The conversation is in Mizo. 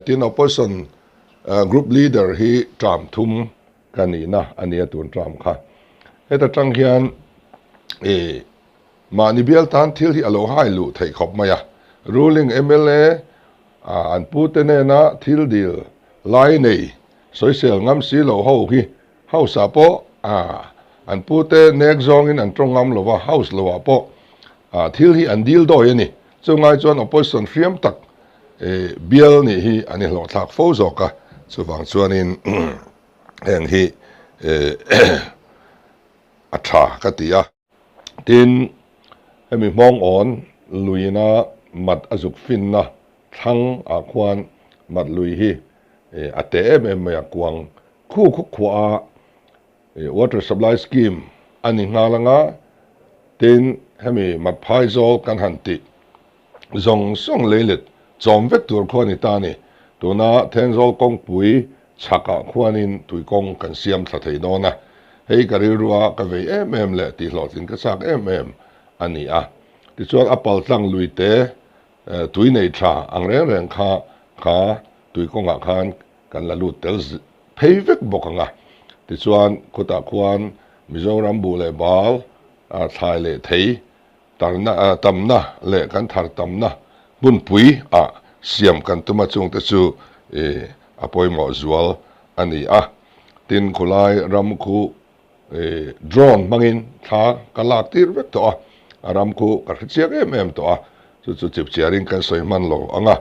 Tin, Opposition Group Leader hi term thum ka nihna a nia tun term kha. Heta tang hian i mahni bial tan thil hi a lo hai luh theih khawp mai a. Ruling mla an pute nena thil dil lai nei sawisel ngam si lo ho hi House ah pawh an pute nek zawngin an tawng ngam lo va, House lo ah pawh thil hi an dil dawi a ni. Chungai chuan Opposition hriam tak bial nih hi an inhlawhthlak fo zawk a, chuvang chuanin heng hi a tha ka ti a. Tin, hemi hmawng awn luina mat a zuk finna thlang ah khuan mat lui hi a te em em mai a, kuang khu khu khuah a water supply scheme a ni nghal anga, tin hemi mat phai zawl kan han tih zawng zawng leilet chawm vek tur khuan i ta a ni. Tuna Thenzawl kawngpui chhakah khuanin tuikawng kan siam thla thei dawn a, hei ka rilrua ka vei em em leh tihhlawhtlin ka chak em em a ni a. Tichuan a paltlang luite tui nei tha ang reng reng kha kha tuikawngah khan kan la lut tel phei vek bawk ang a. Tichuan khutah khuan Mizoram buh leh bal thlai leh thei Tarna tamna leh kan thar tamna hmunpui ah siam kan tum a chungte chu i a pawimawh zual a ni a. Tin, khulai ram khu i drone hmangin thla ka lak tir vek tawh a, a ram khu ka hre chiang em em tawh a, chu chu chipchiarin kan sawi hman lo ang a.